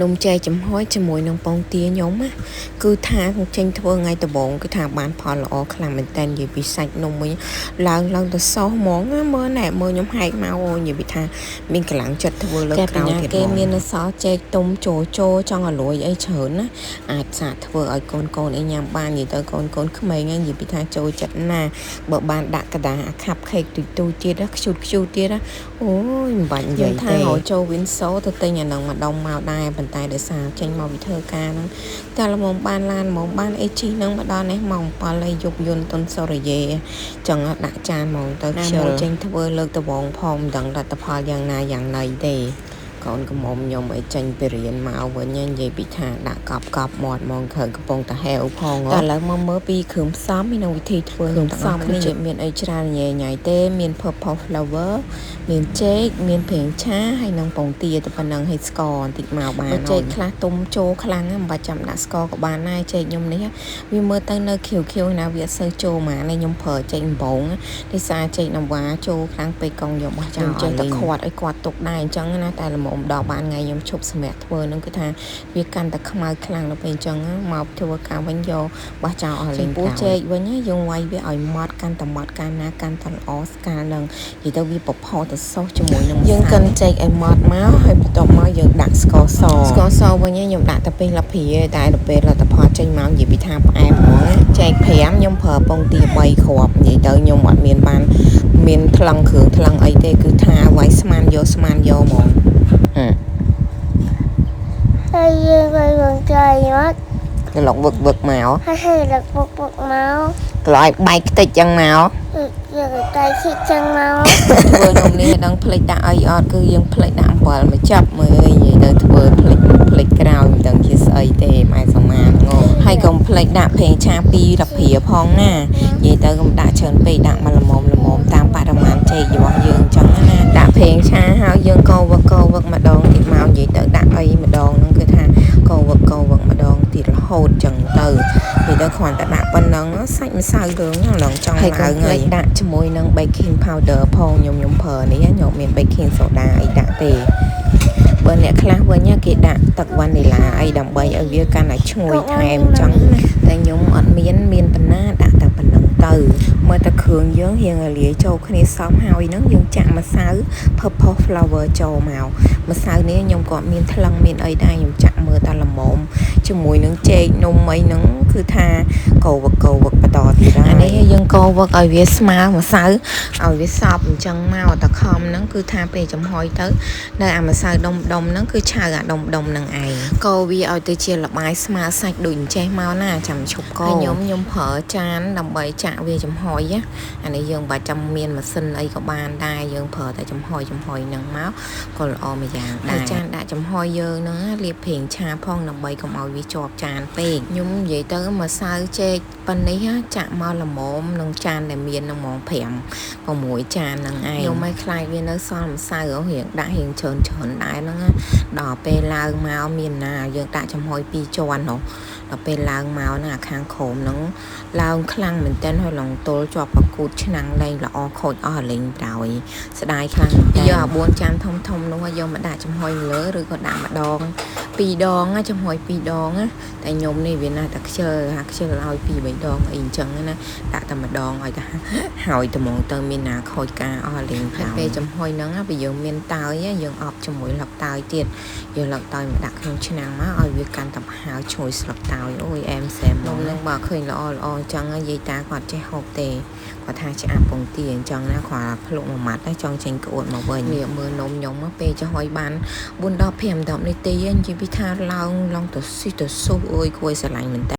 នំចែកចំហុយជាមួយនឹងពងទាខ្ញុំណាគឺថាចេញធ្វើថ្ងៃដំបូងគឺថាបានផលល្អខ្លាំងមែនតើនិយាយពីសាច់នំវិញឡើងឡើងទៅសោះហ្មងណាមើលណែមើលខ្ញុំហែកមកអូនិយាយពីថាមានកម្លាំងចិត្តធ្វើលើកក្រោយទៀតគេមាននៅសល់ចេកទុំចូលចូលចង់ឲ្យលួយអីច្រើនណាអាចសាកធ្វើឲ្យកូនកូនអីញ៉ាំបាននិយាយទៅកូនកូនក្មេងនិយាយពីថាចូលចិត្តណាបើបានដាក់กระดาษអាខាប់ខេកទូចទូចទៀតខ្ជូតខ្ជូតទៀតអូយមិនបាច់និយាយទេថាចូលវិនសូទៅទិញអានឹងម្ដុំមកដែរប៉ុន្តែដោយសារចេញមកពីធ្វើការហ្នឹងតែល្មមបានឡានល្មមបានអីជិះហ្នឹងមកដល់នេះម៉ោង7ហើយយប់យន្តតុនសូរិយេចង់ដាក់ចានហ្មងទៅខ្ជិលចេញធ្វើលើកដបងផងមិនដឹងលទ្ធផលយ៉ាងណាយ៉ាងណីទេកូនកំមុំខ្ញុំឲ្យចេញពីរៀនមកវិញនិយាយពីថាដាក់កប់កប់មាត់ហ្មងខើកំពុងតែហែវផងតែឥឡូវមកមើលពីគ្រឿងផ្សំនិងវិធីធ្វើគ្រឿងផ្សំនេះមានអីច្រើនញ៉ៃញ៉ៃទេមាន purple flower មានចេកមានប្រេងឆាហើយនិងពងទាតែប៉ុណ្្នឹងហើយស្ករបន្តិចមកបានចេកខ្លះទុំចូលខ្លាំងមិនបាច់ចាំដាក់ស្ករក៏បានដែរចេកខ្ញុំនេះវាមើលទៅនៅខៀវខៀវណាវាអត់សូវចូលហ្មងនេះខ្ញុំប្រើចេកដំបងដោយសារចេកน้ำវ៉ាចូលខ្លាំងពេកកង់យកបោះចោលចេះតែខាត់ឲ្យគាត់ទុកដែរអញ្ចឹងណាតែល្មមដល់បានថ្ងៃខ្ញុំឈប់សម្រាប់ធ្វើនឹងគឺថាវាកាន់តែខ្មៅខ្លាំងដល់ពេលអញ្ចឹងមកធ្វើការវិញយកបោះចោលអស់លេងពោះចេកវិញយើងវាយវាឲ្យម៉ត់កាន់តែម៉ត់កាន់ណាកាន់តែល្អស្កាលនឹងនិយាយទៅវាពផុសទៅសុសជាមួយនឹងយើងកិនចេកឲ្យម៉ត់មកហើយបន្ទាប់មកយើងដាក់ស្ករសស្ករសវិញខ្ញុំដាក់តែពេលលព្រាតែដល់ពេលលទ្ធផលចេញមកនិយាយពីថាផ្អែមហ្មងចេក5ខ្ញុំប្រើពងទា3គ្រាប់និយាយទៅខ្ញុំអត់មានបានមានថ្លឹងគ្រឿងថ្លឹងអីទេគឺថាវាយស្មានយកស្មានយកហ្មង ហើយយើងវាយបងចៃមក ក្លុកវឹកវឹកមក ហើយហើយលុកវឹកវឹកមក ក្លុកឲ្យបែកខ្ទេចចឹងមក យកតែឈិចចឹងមក ធ្វើនំនេះដឹងភ្លេចដាក់អីអត់គឺយើងភ្លេចដាក់អំបិលមកចាប់មើលនិយាយទៅធ្វើភ្លេចភ្លេចក្រោយមិនដឹងជាស្អីទេម៉ែសមានងហើយកុំភ្លេចដាក់ប្រេងឆា2លព្រាផងណានិយាយទៅកុំដាក់ច្រើនពេកដាក់មកល្មមល្មមតាមបរិមាណចេករបស់យើងចឹងណាដាក់ប្រេងឆាហើយយើងកវឹកកវឹកម្ដងទៀតមកនិយាយទៅដាក់អីម្ដងហ្នឹងគឺថាកវឹកកវឹកម្ដងទៀតរហូតចឹងទៅនិយាយទៅគ្រាន់តែដាក់ប៉ុណ្ណឹងសាច់ម្សៅរឿងឡើងចង់ឡើងហើយដាក់ជាមួយនឹង baking powder ផងខ្ញុំខ្ញុំប្រើនេះខ្ញុំមាន baking soda អីដាក់ទេបើអ្នកខ្លះវិញគេដាក់ទឹកវ៉ានីឡាអីដើម្បីឲ្យវាកាន់តែឈ្ងុយថែមចឹងតែខ្ញុំអត់មានមានប៉ុណ្ណាដាក់តែប៉ុណ្ណឹងទៅមើលតែគ្រឿងយើងរៀងលាយចូលគ្នាសពហើយហ្នឹងយើងចាក់ម្សៅ purple flour ចូលមកម្សៅនេះខ្ញុំក៏មានថ្លឹងមានអីដែរខ្ញុំចាក់មើលតែល្មមជាមួយនឹងចេកនំអីហ្នឹងគឺថាកវឹកកវឹកបន្តទៀតហើយអានេះយើងកវឹកឲ្យវាស្មើម្សៅឲ្យវាសព្វអញ្ចឹងមកតខំហ្នឹងគឺថាពេលចំហុយទៅនៅអាម្សៅដុំដុំហ្នឹងគឺឆៅអាដុំដុំហ្នឹងឯងកវាឲ្យទៅជាលបាយស្មើសាច់ដូចអញ្ចេះមកណាចាំឈប់កហើយខ្ញុំខ្ញុំប្រើចានដើម្បីចាក់វាចំហុយណាអានេះយើងបាច់ចាំមានម៉ាស៊ីនអីក៏បានដែរយើងប្រើតែចំហុយចំហុយហ្នឹងមកក៏ល្អមួយយ៉ាងដែរចានដាក់ចំហុយយើងហ្នឹងលាបប្រេងឆាផងដើម្បីកុំឲ្យវាជាប់ចានពេកខ្ញុំនិយាយទៅម្សៅចេកប៉ុណ្នេះចាក់មកល្មមនឹងចានដែលមាននឹងហ្មង5 6ចានហ្នឹងឯងខ្ញុំមិនខ្លាចវានៅសល់ម្សៅរៀងដាក់រៀងច្រើនច្រើនដែរហ្នឹងដល់ពេលឡើងមកមានណាយើងដាក់ចំហុយ2ជាន់ហ៎ដល់ពេលឡើងមកហ្នឹងអាខាងក្រោមហ្នឹងឡើងខ្លាំងមែនទែនហើយឡងទល់ជាប់បកគូតឆ្នាំងលែងល្អខូចអស់លេងប្រោយស្ដាយខ្លាំងយកអា4ចានធំធំនោះយកមកដាក់ចំហុយលើឬក៏ដាក់ម្ដងពីរដងចំហុយពីរដងតែខ្ញុំនេះវាណាតែខ្ជិលហាខ្ជិលឲ្យពីរបីដងអីអញ្ចឹងណាដាក់តែម្ដងឲ្យតែហើយត្មងទៅមានណាខូចការអស់លេងហើយពេលចំហុយហ្នឹងបើយើងមានតើយយើងអប់ជាមួយស្លឹកតើយទៀតយើងស្លឹកតើយមកដាក់ក្នុងឆ្នាំងមកឲ្យវាកាន់តែប្រហើឈ្ងុយស្លឹកតើយអូយអែមសែមនំនឹងបើឃើញល្អល្អអញ្ចឹងយាយតាគាត់ចេះហូបទេគាត់ថាឆ្អាបពងទាអញ្ចឹងណាគាត់ភ្លុកមួយម៉ាត់ចង់ចេញក្អួតមកវិញវាមើលនំខ្ញុំពេលចំហុយបាន4ដល់5 10នាទីនិយាយពីថាឡើងឡើងទៅស៊ីទៅស៊ុះអើយគួយស្រឡាញ់មែនតើ។